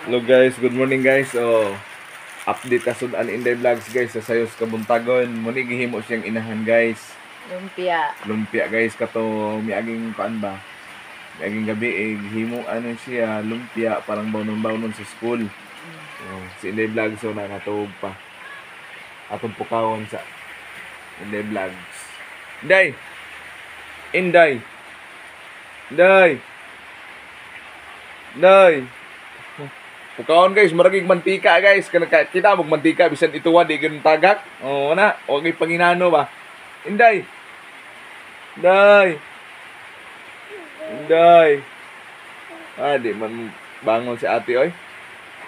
Hello guys, good morning guys. So, update kasud-an Inday Vlogs guys sa Sayos Kabuntagon. Muni gihimo siyang inahan guys. Lumpia. Lumpia guys kato miaging kuan ba? Miaging gabi eh gihimo ano siya lumpia parang bawnon-bawnon sa school. So, si Inday Vlogs so nakatuog pa. Atong pukawon sa Inday Vlogs. Inday. Inday. Inday. Inday. Pukaon guys, maragig mantika guys. Kana kita mog mantika bisan ituwa di gyud tagak. Oo na, og ipanginano ba. Inday. Inday. Inday. Ah, di man bangon si ate oy.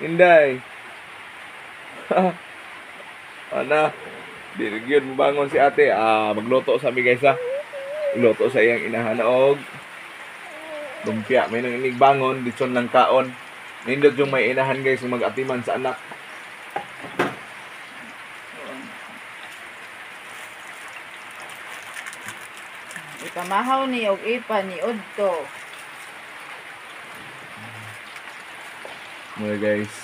Inday. Ana, di gyud mo bangon si ate. Ah, magluto sa mi guys ha. Luto sa iyang inahan og lumpia. May nang inig bangon, litson lang kaon. Nindot yung may inahan guys yung mag-atiman sa anak. Ipamahaw ni og ipa ni udto. Mga guys.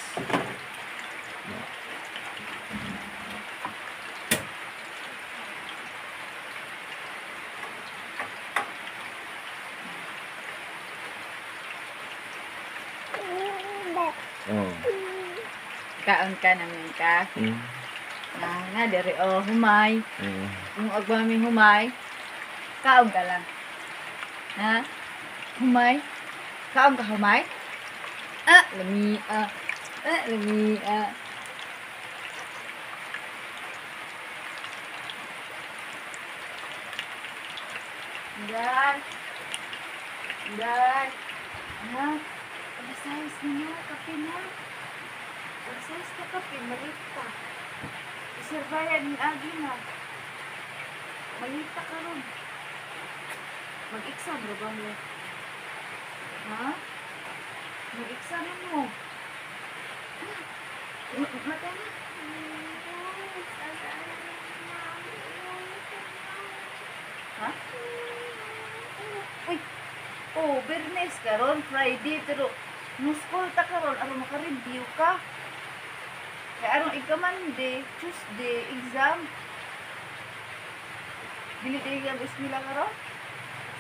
Oh. Kaon ka naman ka. Mm. Na diri oh humay. Mm. Kung agwa mi humay, kaon ka lang. Ha? Humay? Kaon ka humay? Ah, lami ah. Ah, lami ah. Inday. Inday. Ha? Alas 6 na, kape na. Alas 6 na kape, malita. Iserbayan ni Agi na. Malita ka ron. Mag-exam ra ba mo? Ha? Mag-exam mo. Mata na. Ha? Uy! Oh, Bernes karon, Friday, pero no school ta karon aron maka-review ka. Kaya aron ika Monday, Tuesday, exam. Dili tayo ang eskwela karon.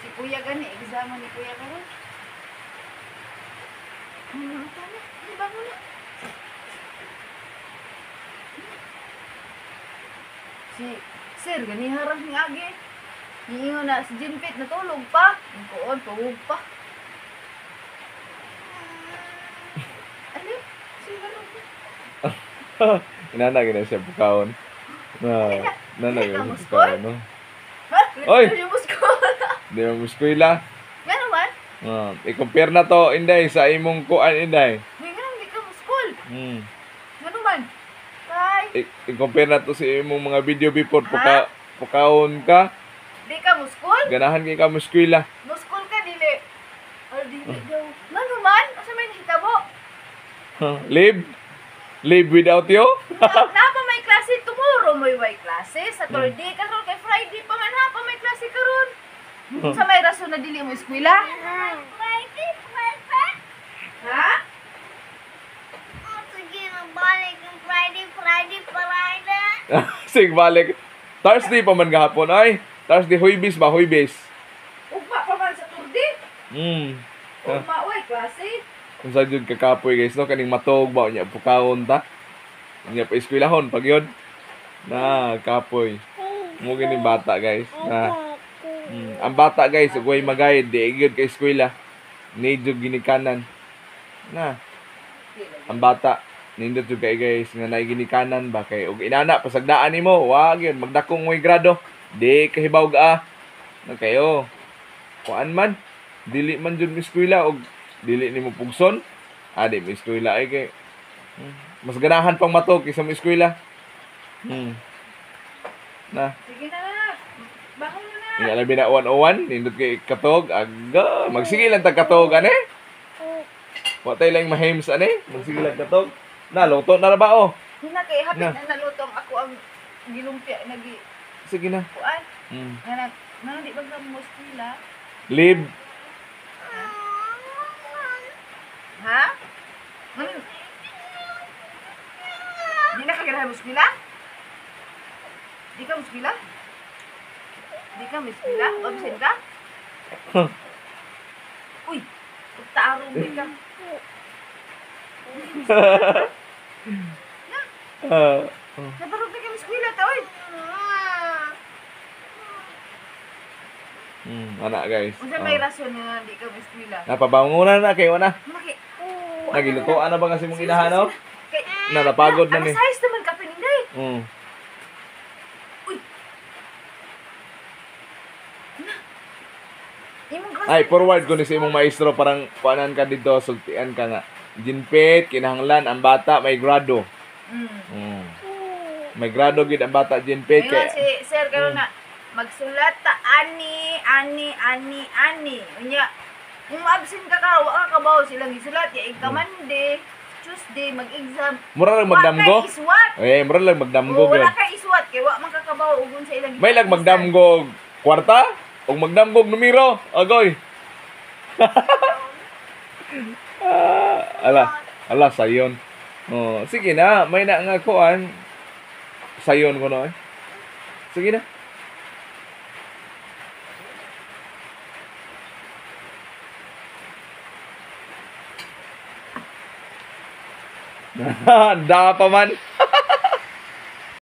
Si Kuya gani, exam ni Kuya karon. Ano ta na? Di ba na? Si Sir gani harang ni agi. Niingon na si Jinpit natulog pa. Ang kuon tuog pa. Ano? Sino Inana gina siya pukaon. Na, nana gina siya pukaon, no? Ha? Oy! Di mo school. Di mo eskwela. Ngano man? I-compare na to Inday sa imong kuan Inday. Uy, ngano di ka mo school? Hmm. Ngano man? Bye. I-compare na to sa imong mga video before pukaon ka. Di ka mo school? Ganahan kay ka mo eskwela. Mo school ka dili. Or dili daw. Ngano man? Asa may nahitabo? Live? Live without you? Na pa may klase tomorrow, may way klase Saturday karon kay Friday pa man ha pa may klase karon. Sa may rason na dili mo eskwela? Friday, Friday. Ha? Oh, sige, mabalik ng Friday, Friday, Friday. Sige, balik. Thursday pa man gahapon ay. Thursday Huwebes ba Huwebes? Ugma pa man Saturday. Ugma way klase. Kung sa jud kakapoy guys no kaning matog ba unya pukaon ta. Unya pa eskwelahon pag yun. Na kapoy. Mo gini bata guys. Na. Ang bata guys ug way magayad di gyud kay eskwela. Need jud ginikanan. Na. Ang bata nindot jud kay guys nga naay ginikanan ba kay ug inana pasagdaan nimo wa gyud magdakong way grado. Di kahibaw ga. Na kayo. Kuan man dili man jud eskwela og dili nimo pugson. Ah, di mo eskwela ay kay mas ganahan pang matog kaysa mo eskwela. Na. Sige na. Bangon na. Nga labi na 101 nindot kay katog aga magsige lang tag katog ane. Wa tay lang mahems ane, magsige lang katog. Na luto na ra ba oh? Hina kay hapit Na. na nalutong ako ang gilumpia nagi Sige na. kuan. Nga na di ba mo eskwela? Live. Ha? Ano? na muskwila? Di ka muskwila? Di ka muskwila? Absent ka? Uy, pagtaarong ka. Nabarog na kami eskwela ta, oy. Ana guys. Unsa may rason nga di ka eskwela? Napabangunan na kayo na. Maki. Nagilutoan na ba kasi mong inahan, no? Kay Na napagod na ni. Alas 6 naman kape ninday. Uy. Na. Imong klase. Ay, forward ko ni sa imong maestro parang kuanan ka dito, sultian ka nga. Jinpit, kinahanglan ang bata may grado. May grado gid ang bata, Jinpit, Ngayon kay si sir karon na magsulat ta ani ani ani ani. Unya kung absent ka ka, wa ka kabaw silang gisulat ya ka Monday, Tuesday mag-exam. Mura lang magdamgo. Wa kay iswat. Eh, mura lang magdamgo Oo, wala gyud. kay iswat kay wa man kakabaw ugon sa ilang May lang magdamgo kwarta ug magdamgog numero. Agoy. Ala, ala sayon. Oh, sige na, may na nga kuan. Sayon ko no eh. Sige na. Da pa man.